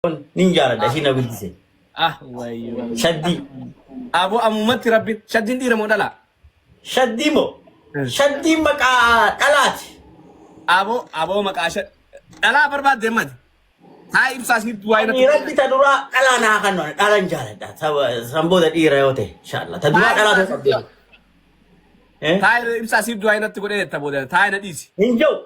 Nin jaaladha ishii na guddise. Ah wayyoo. Shaddii. Aboo ammumatti rabbi shaddiin dhiira moo dhalaa? Shaddii moo? Shaddiin maqaa dhalaati. Aboo aboo maqaa shad dhalaa barbaadde mati. Haa ibsaa sitti waa'ee Ani rabbi ta duraa dhalaa naa kan dhalan jaaladha. San booda dhiira yoo ta'e inshallah. Ta duraa dhalaa ta'uu qabdi. Eh? Taa ibsaa siif du'aa natti godhee jetta booda taa na dhiisi. Hin jiru.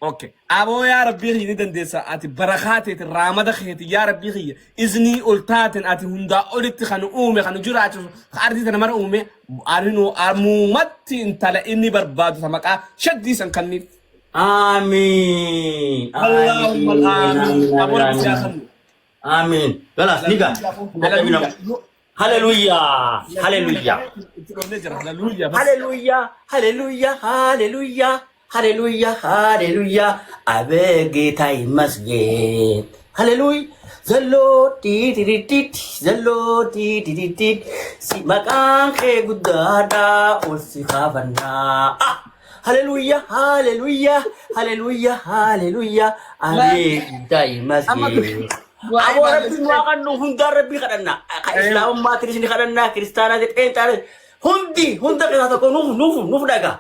Okay. Aboo yaa rabbii kiyya ni dandeessa ati barakaa teeti raamada keeti yaa rabbii kiyya iznii ol taaten ati hundaa olitti kan uume kan jiraachisu kan ardii tana mara uume arinuu ammumatti intala inni barbaadu ta maqaa shaddii san kanniif. Amiin. Allahumma Amiin. amiin. Aboo rabbi Amiin. siyaa kannu. Amiin. Galas ni gaa. Hallelujah. Haleluuyaa. Haleluuyaa. Itti dhoofnee jira. Hallelujah. Bas. Haleluuyaa. Haleluuyaa. Haleluuyaa. Haleluuyaa. Haleluuyaa. Abee ጌታ ይመስገን። Haleluuy. Zalloo tiitiritit. Zalloo tiitiritit. Si maqaan kee guddaadha ol si kaafannaa. Ah! Haleluuyaa. Haleluuyaa. Haleluuyaa. Haleluuyaa. Abee ጌታ Amma ይመስገን. Aboo rabbiin waa kannu hundaan rabbii kadhanna. Ka islaamummaatiinis ni kadhanna, kiristaanaatis, pheenxaanis hundi hunda keessaa tokko nuuf nuuf nuuf dhaga.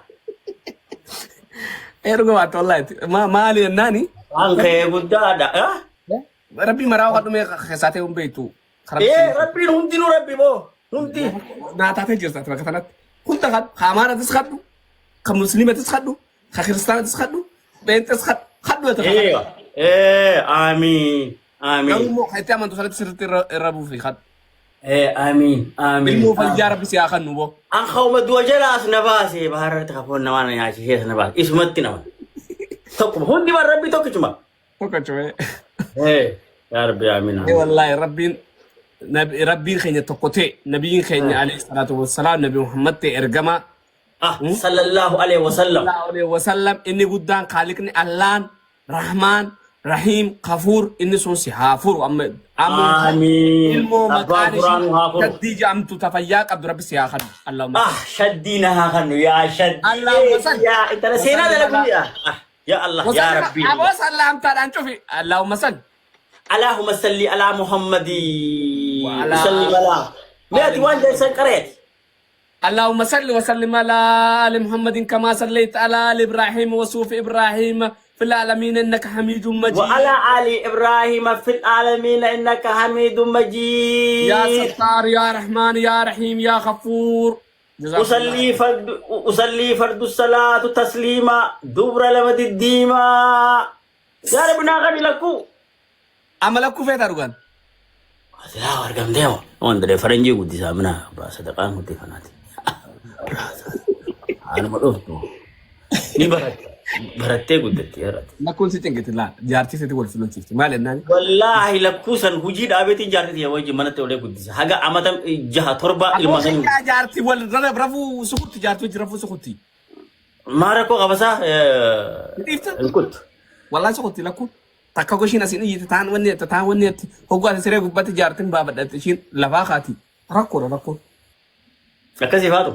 Erga waata wallahi. Maali jennaani? Waan kee guddaadha. Ah? Rabbii maraa waan dhumee keessaa ta'e hin beektu. Ee rabbiin hundinuu rabbi boo hundi. Naa taatee jirta ati bakka kanatti. Hunda kadhu. Ka amaaratis kadhu. Ka musliimatis kadhu. Ka kiristaanatis kadhu. Pheenxes kadhu. Kadhu ati Ee kadhu. ee amiin Garuu amiin immoo kan itti amantu sanatti sirriitti irra irra buufi kadhu. ee amiin amiin. Ilmoo fayyaa rabbi si haa kennu boo. An ka'uma du'a jalaas na baase baharratti kafoon namaa na nyaachisee na baase isumatti nama. Tokkuma hundi waan rabbii tokkichuma. Tokko cimee. Ee yaa rabbi amiin Ee amiin. wallaahi rabbiin rabbiin keenya tokko ta'e nabiyyiin keenya alayhi salaatu wassalaam nabi Muhammad ta'e ergamaa Ah sallallahu alaihi wasallam. sallallahu alaihi wasallam inni guddaan kaaliqni Allaan Rahmaan Rahiim Kafuur inni sun si haa furu amma amma Amiin. ilmoo Abbaan maqaan furaa ishii nu haa furu. shaddii jedhamtu ta fayyaa qabdu rabbi si haa kennu Allahumma Ah shaddii na haa kennu yaa shaddii. Allahumma salli Yaa intala seenaa wasallim dalaguu alaa yaa. Ah yaa Allah yaa wasallim Rabbi. aboo sallaamtaadhaan cufi Allahumma salli Allahumma salli ala Muhammadi. wa alaa Salli ala. Mee ati ali waan Muhammad jedhan qareeti. اللهم صل وسلم على آل محمد كما صليت على آل إبراهيم وصوف إبراهيم في العالمين إنك حميد مجيد وعلى آل إبراهيم في العالمين إنك حميد يا مجيد. ستار يا رحمن يا رحيم يا غفور جزاكم الله أصلي فرد أصلي فرد الصلاة تسليما دبر لمد الديما يا رب ناقل لكو أما لكو فيتا رغان Silaa argamtee moo? Waan daree faranjii guddisaa mina sadaqaan guddifanaati. Anuma dhuftu. Ni baratte. Barattee guddatti yarate. Lakkuun si cingiti laa jaartii sitti wal filochiifti maal jennaan Wallaahi lakkuusan hojii dhaabeetiin jaartii tiyya wajjin manatti olee guddisa. Haga amata jaha torba Aboo ilma sanii. kiyyaa jaartii wal rafuu sukutti jaartii wajji rafuu sukutti. Maa rakkoo qabasaa Dhiifta hin kuttu. wallahi sukutti lakkuun takka goshiin asiin iyyite taan wanni jette taan wanni jette hogguu ati siree gubbatti jaartiin baafadhatte ishiin lafaa kaati rakkoodha rakkoon. Akkasii faatu.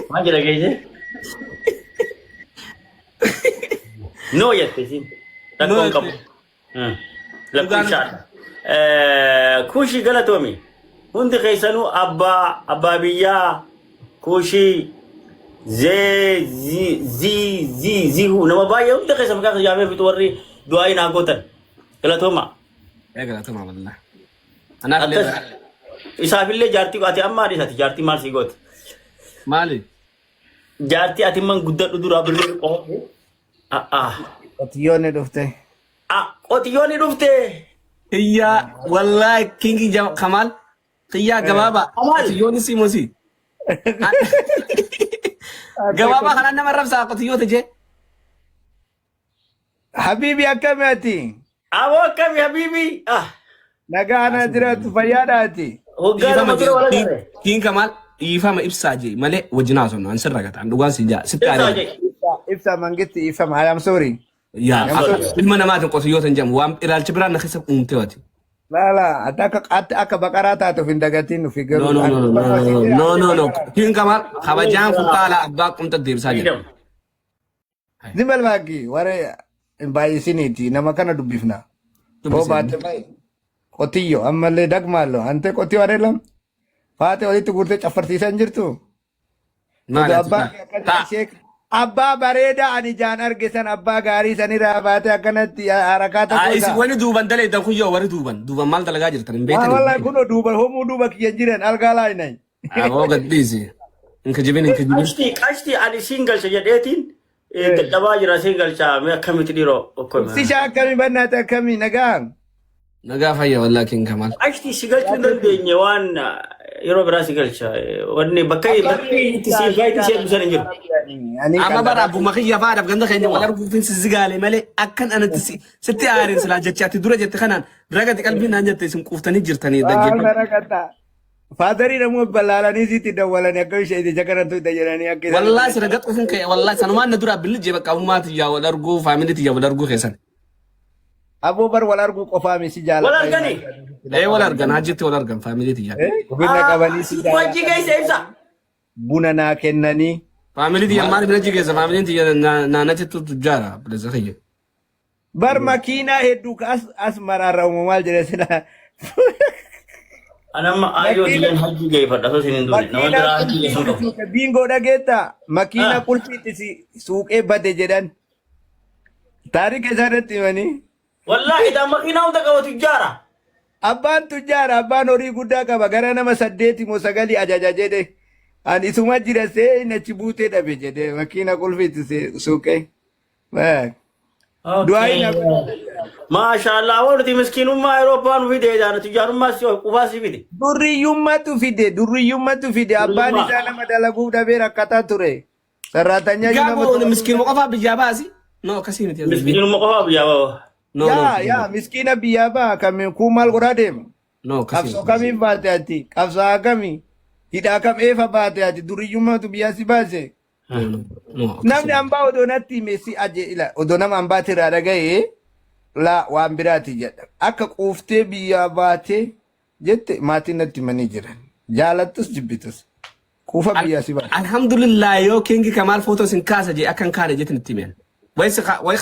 Maal jedha geesse? No jette isiin. No Rakkoon qabu. jette. Lakkuun Dhugaan shaadha. Kuushii galatoomi. Hundi keessanuu abbaa abbaa biyyaa kuushii zee zii zii zii zihuu nama baay'ee hunda keessa maqaa kiyyaa beefitu warri du'aa naa gootan. Galatooma. Ee galatoomaa wallah. Anaaf illee Akkas isaafillee jaartii ati ammaa dhiisati jaartii maal sii gooti? maali? Jaartii ati man guddadhu duraa birrii qofa. Ah Qotiyyoon ni dhufte. ah qotiyyoon ni dhufte. Kiyyaa wallahi kingi Kamaal kiyyaa gabaabaa Kamaal. qotiyyoonni si mosi. Gabaabaa kanaan nama rabsaa qotiyyoota jee. Habiibi akkami ati? Aboo akkami habiibi? Ah Nagaa na jiraattu fayyaadhaati. hoggaa Dhiifama lama dura wal jee. agarre. Kiin Kamaal dhiifama ibsaa jee malee wajjin haasofnu an sirra gata an dhugaan si jaa sitti Ibsaa aaree. jee. Ibsa mangitti ifama. I am sorry. Yaa I am sorry. ilma namaatiin qotiyyoota hin jedhamu waan ilaalcha biraan na keessa uumte wati. Laala ati akka ati akka baqaraa taate of hin dagatiin nufi No garuu. no no no no no no Kiin Kamaal kabajaan kuntaala abbaa qomxa deebisaa jira. Freedom. Zimbal baakii waree Hin baay'isiniiti nama kana dubbifna. Hoo Dubbisi. baate baay'ee. Qotiyyo ammallee dagmaallo ante qotiyo areelam. Faate walitti guurtee caffarsiisaa hin jirtu. Maal Odoo ati? abbaa kee akkana Taa. ishee abbaa bareedaa ani jaan arge san abbaa gaarii sanirraa baatee akkanatti harakaata Ah, isin goota. wani duuban daleeddan kun yoo warri duuban duuban maal dalagaa jirtan hin Waa beektanii? wallahi kunoo duuba homuu duuba kiyya hin jiran algaa laayinay. Aboo gad dhiisi. Hin kijibin hin kijibin. Qashtii qashtii ani siin galcha jedheetiin dadhabaa jira siin galcha mee akkamitti dhiiroo okkoo. Ibsishaa akkamii bannaate akkamii nagaa. Nagaa fayya wallaa king Kamaal. Qashtii si galchuu hin dandeenye waan yeroo biraa si galcha. Wanni bakka bakki itti si invite si eebbisan hin jiru. Ani Amma bara abbuma kiyya faadhaaf ganda keenya wal arguufin si zigaale malee akkan anatti sitti aareen silaa jecha ati dura jette kanaan ragati qalbiin naan jette isin quuftanii jirtanii dhaggeeffadhu. Ragata. Faadarii namoota balaalanii sitti dawwalanii akka ishee ija kanatu itti jedhanii akka isaan. Wallaahi si ragat quufin ka'e wallaahi sanumaan na dura billijee bakka abbummaa tiyyaa wal arguu faamilii tiyyaa wal arguu keessan. Aboo bar wal arguu qofaa miti si Wal arganii? Ee wal argan hajjitti wal argan faamilii tiyyaa. Gubbina qabanii si Wajji keessa ibsa. Buna naa kennanii. Faamilii tiyya maaliif na jigeessa faamiliin tiyya naannatti tujjaara bilisa kiyya. Bar makiinaa hedduu as as maraarra uumu maal jedhe sila. Ani amma ayyoo tiyyaan hajji geeffadha osoo isin hin duune. Nama biraa hajji geessuun qabu. Biingoo dhageetta makiinaa qulfiitti si suuqee bade jedhan. Taarika isaa irratti himanii. Wallaahi itaan makiinaa hunda qaba tujjaara. Abbaan tujjaara abbaan horii guddaa qaba gara nama saddeeti moo sagalii ajaja jedhe. Ani isuma jira see inni achi buutee dhabe jedhe makiina qulfiitti si suuqee. Du'aa na Maashaallah warri miskiinummaa Awurooppaa nu fide jedhan tujjaarummaa si qufaa si fide. Durriyyummatu fide durriyyummatu fide abbaan Durriyyummaa. isaa nama dalaguuf dhabee rakkataa ture. Sarraatanyaa nama Gaaboo miskiinuma qofaa biyyaa baasi. No akkasii miti. Miskiinummaa qofaa biyyaa ba'a. No no. Yaa yaa miskiina biyyaa ba'a kamiin kun maal godhaa deema? No akkasii Qabsoo miti. kamiin baate ati? Qabsaa kamii? Hidhaa kam eefa baate ati? Durriyyummatu biyyaa si baase? No no no akkasii Namni miti. hambaa odoo natti hime si aje ila odoo nama hambaati irraa dhaga'ee laa waan biraati jedha. Akka quuftee biyyaa baatee jette maatiin natti himanii jiran. Jaalattus jibbitus. Quufa biyyaa si baase. Alhamdulillah yoo kingi Kamaal footoo sin kaasa jee akka hin kaane jetin itti himeen. Wayi si wayi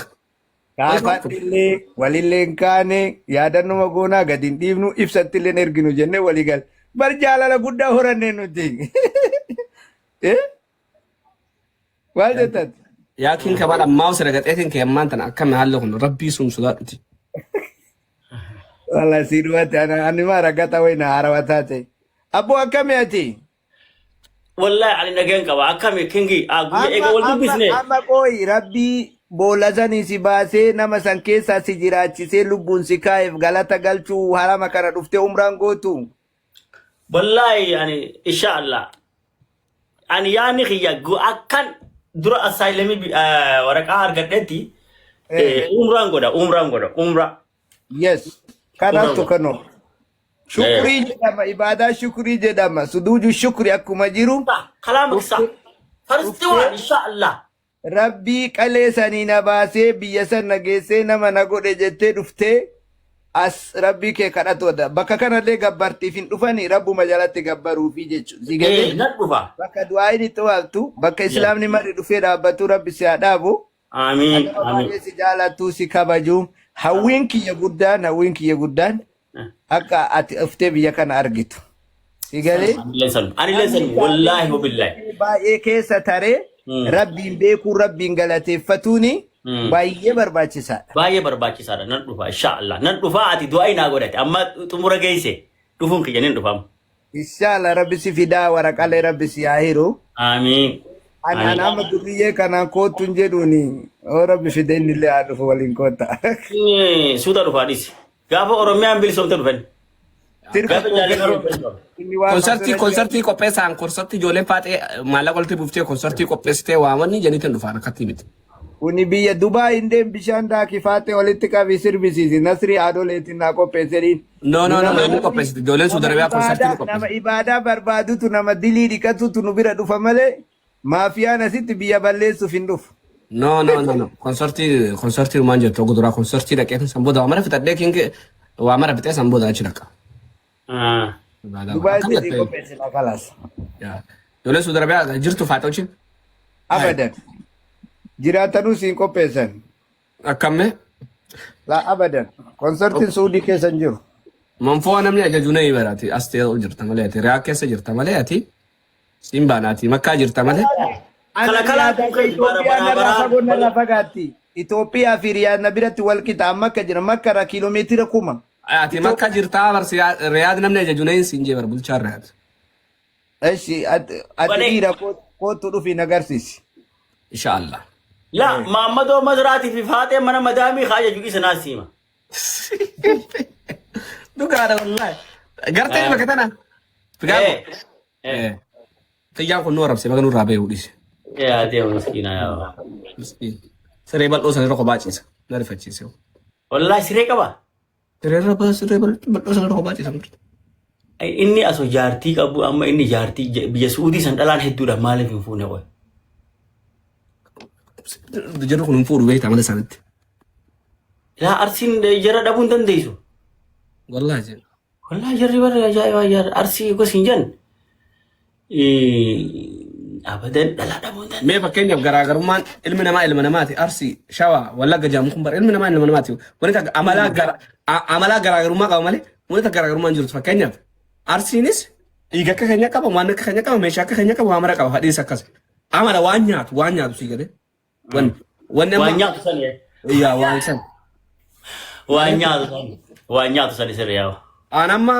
Kaafadhillee walillee hin kaane yaadannuma goonaa gadi hin dhiifnu ibsattillee hin erginu jennee walii gala. Bar jaalala guddaa horannee nuti. Eh? Maal jettan? Yaa king Kamaal ammaa osoo ragaxeetiin kee ammaan tana akkami haalli kun rabbii sun sodaadhuti. Wala si duwate ana ani ma ragata wayna harawa taate. Abbo akkami ati? Wallaahi ani nageen qaba akkami kingi guyya eega Amma wal amma dubbisne. amma qooyi rabbii boolla sanii si baasee nama san keessaa si jiraachisee lubbuun si kaa'eef galata galchuu harama kana dhuftee umraan gootu. Wallaahi ani inshaallah ani yaadni kiyya akkan dura asylumii waraqaa argadhetti umraan godha umraan godha umraa. Yes. Umraan Kanaatu godha. kanoo. Shukrii jedhama ibaadaa shukrii jedhama suduuju shukri akkuma jiru Kalaama isaa. First one inshaallah. Rabbii qalee sanii na baasee biyya san na geessee nama na godhe jettee dhuftee as rabbii kee kadhatu bakka kanallee gabbartiif hin dhufani rabbuma jalatti gabbaruufi jechuudha. Si galee Nan dhufa. bakka du'aayin itti waamtu bakka islaamni marri dhufee dhaabbatu rabbi si haa dhaabu. Amiin. Nama Amiin. baay'ee si jaalatu si kabaju hawwiin kiyya guddaan hawwiin kiyya guddaan akka ati dhuftee biyya kana argitu. Si galee Anillee sanu. Anillee sanu. Wallaahi wabillahi. Baay'ee keessa taree rabbiin beekuu rabbiin galateeffatuuni baay'ee barbaachisaadha. Baay'ee barbaachisaadha. Nan dhufa inshaallah. Nan dhufa ati du'aa naa godhate. Amma xumura geesse dhufuun kiyya nin dhufamu. Inshallah rabbi si fidaa waraqalee rabbi si haa hiru. Amiin. Ani ani amma duriyyee kanaan koottu hin jedhuuni oo rabbi fide inni illee haa dhufu waliin kootta. Suuta dhufaa dhisi. Gaafa Oromiyaan bilisoomte dhufan. Sirba Gaafa jaalala Oromoo. Inni waan Konsartii konsartii qopheessaan konsartii ijoolleen faaxee maallaqa walitti buuftee konsartii qopheessitee waamanii janiitiin dhufaan akkatti miti. Kuni biyya Dubaay hin deem bishaan daakii faaxee walitti qabi sirbisiisi Nasrii haadholeetiin naa qopheessanii. No no no inni qopheessite ijoolleen Suudi Arabiyaa konsartii ni Nama qopheessite. ibaadaa barbaadutu nama dilii dhiqatutu nu bira dhufa malee maafiyaan asitti biyya balleessuuf hin dhufu. No no no no konsartii konsartii maan jettu oguu duraa konsartii dhaqee san booda waa mara fixadhee kingi waa mara fixee san booda achi dhaqa. Dubaay Akkam itti jette? qopheessina kalaas. Yaa. Ijoolleen Suudi Arabiyaa jirtu faaxee wajjin. Abadan. Jiraatanuu siin qopheessan. Akkamme? Laa abadan. Konsertiin Suudii keessa hin jiru. Manfoo namni ajaju na barati as ta'e jirta malee ati Riyaa keessa jirta malee ati siin baanaati Makkaa jirta malee. Ana Kala Riyaad kun bara Itoophiyaan bara narraa bara. fagoo narraa fagaatti. Itoophiyaa fi Riyaad na biratti wal qixa. Amma akka jira Makka irraa kiiloomeetira 1000. Ati Makka jirtaa bar Riyaad namni ajaju na siin jee bar bulchaan Riyaad. Eshi ati ati Wale. dhiira kootu dhufi na agarsiisi. Inshaallah. La Maammadoo Mazraatii fi Faaxee mana madaamii haa jechuu isa naas hima. Dhugaadha wallaahi. Gartee bakka tana. Figaako. Eh. Xiyyaan kun nu arrabse baga nurraa bahee dhiise. Yaa deema miskiina yaa. Miskiin. Siree bal'oo sana irra kophaa ciisa. Na rifachiise. Wallaahi siree qaba. Siree irra siree bal'oo sana irra kophaa ciisa. Inni asoo jaartii qabu amma inni jaartii biyya Suudii san dhalaan hedduudha maaliif hin fuune qoy. Jarri kun hin fuudhu beektaa mala isaanitti. Laa Arsiin jara dhabuu hin dandeessu. Wallaahi jenna. Wallaahi jarri warri ajaa'ibaa jarri Arsii gos hin jennu. Abadan dhalaa dhabuu hin dandeessu. Mee fakkeenyaaf garaagarummaan ilmi namaa ilma namaati. Arsii, Shawaa, Wallagga jedhamu kun bara ilmi namaa ilma namaati. Wanti takka amalaa gara amalaa garaagarummaa qaba malee wanti takka garaagarummaa hin jirtu. Fakkeenyaaf Arsiinis dhiiga akka keenya qaba, waan akka keenya qaba, meeshaa akka keenya qaba, waa mara qaba, fadhiis akkas. Amala waan nyaatu, waan nyaatu sii galee. Wanni wanni Waan amma nyaatu sani. Yaa waan san. Waan nyaatu sani. Waan nyaatu sani sirri yaa. Aan amma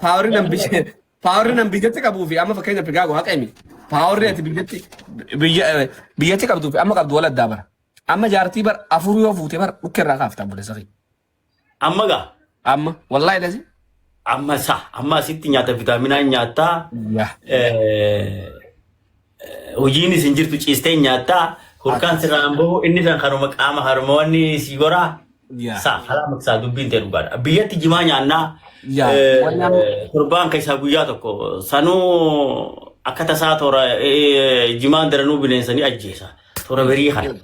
paawarri nan biyya paawarri nan biyyatti qabuu fi amma fakkeenyaaf Chicago haqa himi. Paawarri ati biyyatti biyya biyyatti qabduu fi amma qabdu wal addaa bara. Amma jaartii bar afur yoo fuute bar dhukke irraa kaafta obboleessa kiyya. Amma gaa. Amma wallaahi lasi. Amma sa amma asitti nyaata vitaaminaa nyaattaa. Yaa. Hojiin isin jirtu ciistee nyaattaa. Hurkaan sirraan bahu inni san kanuma qaama haruma wanni si goraa. Yaa. Sa karaa maksaa dubbiin ta'e dhugaadha. Biyyatti jimaa nyaannaa. Yaa. Wanni amma Torbaan keessaa guyyaa tokko sanuu akka tasaa toora jimaan daranuu bineensanii ajjeesa. Toora barii kana.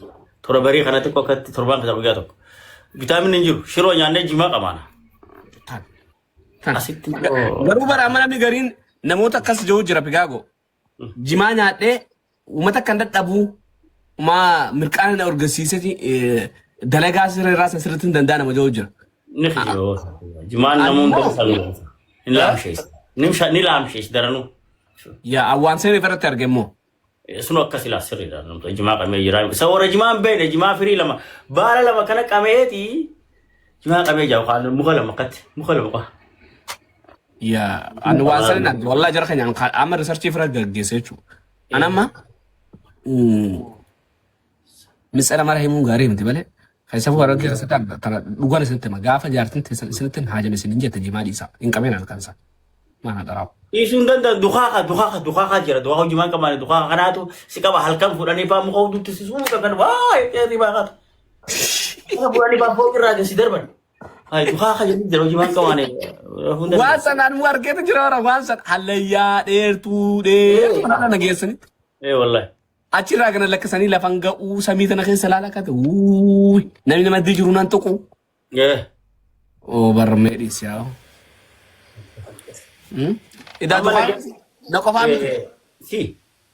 Toora barii kana xiqqoo akkatti torbaan keessaa guyyaa tokko. Vitaaminni hin jiru. Shiroo nyaannee jimaa qabaana. Tan. Tan. Asitti immoo Garuu bara amma namni gariin namoota akkas jiru jira Pigaago. Jimaa nyaadhee uummata akka hin dadhabuu uma mirqaana na urgasiiseeti dalagaa sirrii irraa san sirriitti hin danda'a nama jiru jira. Ni kijiba. Jimaan namuun Ammoo dansa ni laamsheessa. Ni laamsheessa daranuu. Yaa awwaan sirrii irratti arge immoo. Sunu akkas ilaa sirriidha. Namtu jimaa qabee jira. Isa warra jimaa hin beekne jimaa firii lama baala lama kana qabeeti jimaa qabee jira yookaan muka lama akkatti muka lama qofa. Yaa ani waan sirrii naan wallahi jara keenya amma riisarchii fira gaggeesse jechuudha. Ani amma mitsara mara himuun gaarii miti malee keessa fuula irratti keessatti tana dhugaan isinitti hima gaafa jaartiin teessan isinitti hin haajame isin hin jette jimaa dhiisa hin qabeen halkan isaa maana xaraawu. Dhiisuu hin danda'an dukaaka dukaaka dukaaka jira dukaaka jimaa hin qabaane dukaaka kanaatu si qaba halkan fuudhanii faa muka huduutti si suuqa kan waa qeerrii baaqata. Muka fuudhanii faa fooqi irraa si darban. Ay dukaaka jedhu jira jimaa hin qabaane. Waan sanaan mu argeetu jira bara waan san hallayyaa dheertuu dheertuu kana na geessanitti. Ee wallahi. Achirraa gana lakkisanii lafan ga'uu samii tana keessa laala akka ta'e wuuy namni nama maddii jiru nan tuqu. Ee. Oo barmee dhiisi yaa. Idaa Amma dukaa na qofaa miti. Si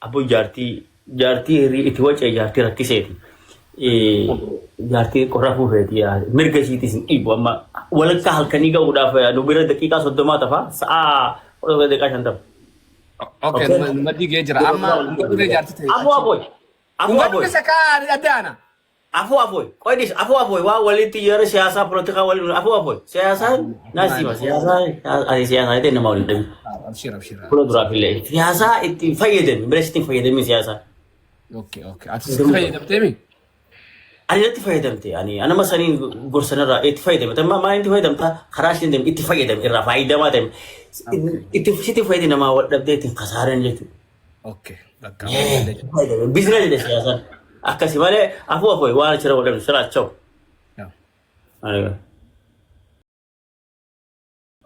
abbo jaartii jaartii itti wacee jaartii rakkiseeti. Jaartii qorra fuufeeti mirga isiitis hin dhiibu amma walakkaa halkanii ga'uudhaaf nu bira daqiiqaa 30 tafa sa'aa 10:50. Okay, maddii ga'ee jira. Amma dhufee jaartii ta'e. Afoo afoo. Afoo Dhugaa afoo. dubbisa kaa adda ana. Afoo afoo. Qoydis afoo afoo waa walitti yeroo siyaasaa polotikaa waliin afoo afoo. Siyaasaa naasima siyaasaa ani siyaasaa ta'e nama waliin dhabi. Abshir abshir. Fuula duraaf illee siyaasaa itti fayyadami bira itti fayyadami siyaasaa. Okay okay. Ati sitti fayyadamtee mi? Ani irratti fayyadamte ani anama saniin gorsanirraa itti fayyadame tamma maal itti fayyadamta karaa isheen deemte itti fayyadame irraa faayidamaa ta'e itti sitti fayyadame namaa wal dhabdee ittiin kasaaran jechuudha. Okay. Bakka. Biizina jedhe siyaasaan akkasi malee afuu afuu waan achirra wal dhabne sirraa chawu.